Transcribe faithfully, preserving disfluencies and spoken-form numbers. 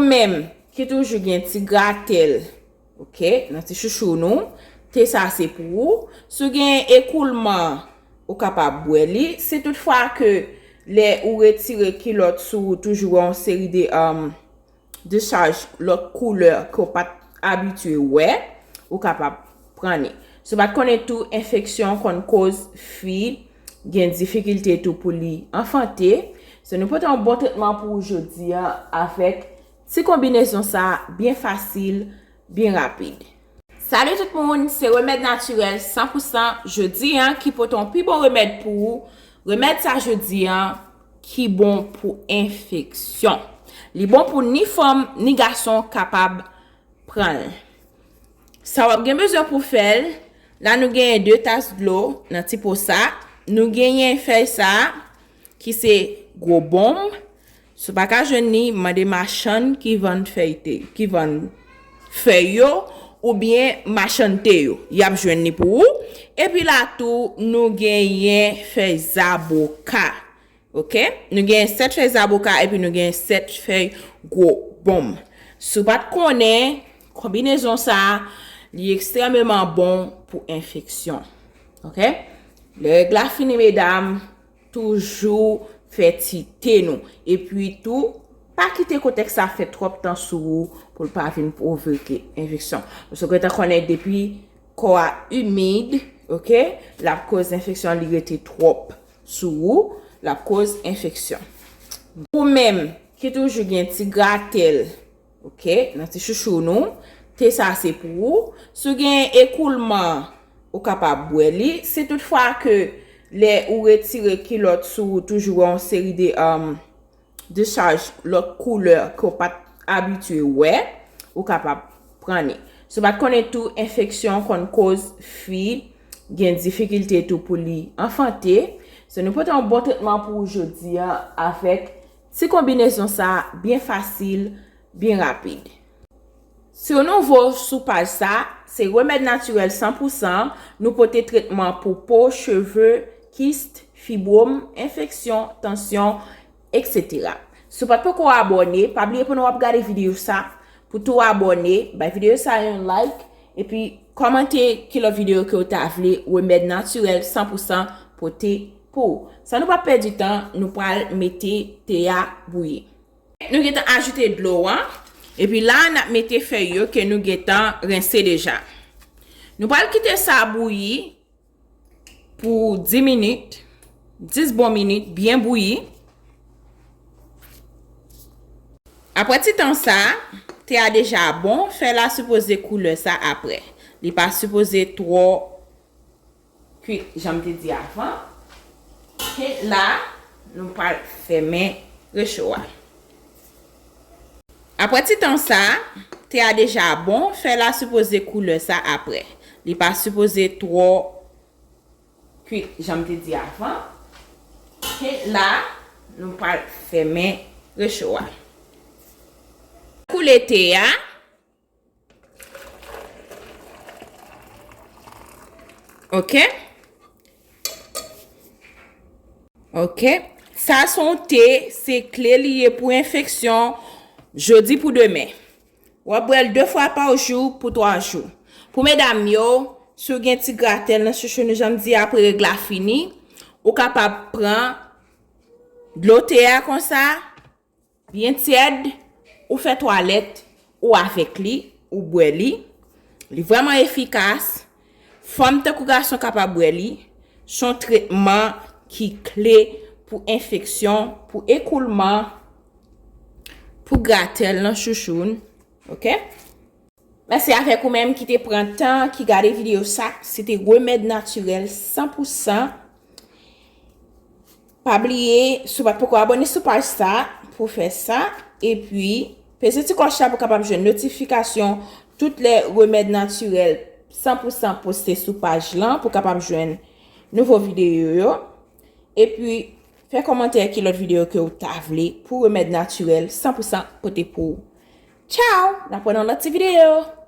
Ou menm ki toujou gen ti gratèl, oke, nan ti chouchou nou, te sa se pou ou. Si w gen ekoulman, ou kapab bwè li. Si toutfwa ke lè ou retire kilòt sou ou, toujou wè yon seri de, um, de chaj lòt koulè ke w pa t abitye wè, ou kapab pran li. Si w pa t konnen tou, enfeksyon konn koz fi gen difikilte tou pou li anfante. So, nou pote yon bon tretman pou ou jodi a avèk ti konbinezon sa byen fasil, byen rapid. Salut tout moun, se Remèd Natirèl san pou san jodi a ki pote yon pi bon remèd pou ou. Remèd sa jodi a ki bon pou enfeksyon. Li bon pou ni fanm ni gason kapab pran l. Sa w ap gen bezwen pou fè l, la nou genyen de tas dlo nan ti po sa. Nou genyen fèy sa ki se gwo bonm. Si w pa ka jwenn li, mande machann ki vann fèy te, ki vann fèy yo, oubyen machann te yo. Y ap jwenn li pou ou. Epi la tou, nou genyen fèy zaboka. Oke? Nou genyen sèt fèy zaboka epi nou genyen sèt fèy gwo bonm. Si w pa t konnen, konbinezon sa, li ekstrèmeman bon pou enfeksyon. Oke? Lè règ la fini, medam, toujou fè ti te nou. Epi tou, pa kite kontèks sa fè twòp tan sou ou pou l pa vin pwovoke enfeksyon. Paske w gentan konnen depi kò a imid, oke, l ap koz enfeksyon, li rete twòp sou ou, l ap koz enfeksyon. Ou menm ki toujou gen ti gratèl, oke, nan ti chouchou nou, te sa se pou ou. Si w gen ekoulman, ou kapab bwè li. Si toutfwa ke lè ou retire kilòt sou ou, toujou wè yon seri de, um, de chaj lòt koulè ke w pa t abitye wè, ou kapab pran li. Si w pa t konnen tou, enfeksyon konn koz fi gen difikilte tou pou li anfante. So, nou pote yon bon tretman pou ou jodi a avèk ti konbinezon sa byen fasil, byen rapid. Si w nouvo sou paj sa, se Remèd Natirèl san pou san, nou pote tretman pou po, cheve, kis, fibwòm, enfeksyon, tansyon, etsetera. Si w pa t poko abòne, pa bliye pandan w ap gade videyo sa, pou tou abòne, bay videyo sa yon like, epi kòmante ki lòt videyo ke w ta vle Remèd Natirèl san pou san pote pou ou. San nou pa pèdi tan, nou pral mete te a bouyi. Nou gentan ajoute dlo an. Epi la, n ap mete fèy yo ke nou gentan rense deja. Nou pral kite sa bouyi pou dis minit, dis bon minit, byen bouyi. Apre ti tan sa, te a deja bon, fèy la sipoze koulè sa apre. Li pa sipoze twò kwit, jan m te di avan. Oke, la, nou pral fèmen recho a. Apre ti tan sa, te a deja bon, fèy la sipoze koulè sa apre. Li pa sipoze twò kwit, jan m te di avan. Oke, la, nou pral fèmen recho a. Koule te a. Oke? Oke? Sa se yon te, se kle li ye pou enfeksyon, jodi pou demen. W ap bwè l de fwa pa jou pou twa jou. Pou medam yo, si w gen ti gratèl nan chouchou nou, jan m di, apre règ la fini, ou kapab pran dlo te a konsa, byen tyèd, ou fè twalèt ou avèk li, ou bwè li. Li vrèman efikas. Fanm tankou gason kapab bwè li. Se yon tretman ki kle pou enfeksyon, pou ekoulman, pou gratèl nan chouchou n. Oke? Mèsi avèk ou menm ki te pran tan, ki gade videyo sa. Se te Remèd Natirèl san pou san. Pa bliye, si w pa t poko abòne sou paj sa, pou fè sa. Epi, peze ti klòch la pou w kapab jwenn notifikasyon tout lè Remèd Natirèl san pou san poste sou paj lan, pou w kapab jwenn nouvo videyo yo. Epi, fè kòmantè ki lòt videyo ke w ta vle pou Remèd Natirèl san pou san pote pou ou. Tchaw! N ap wè nan lòt ti videyo!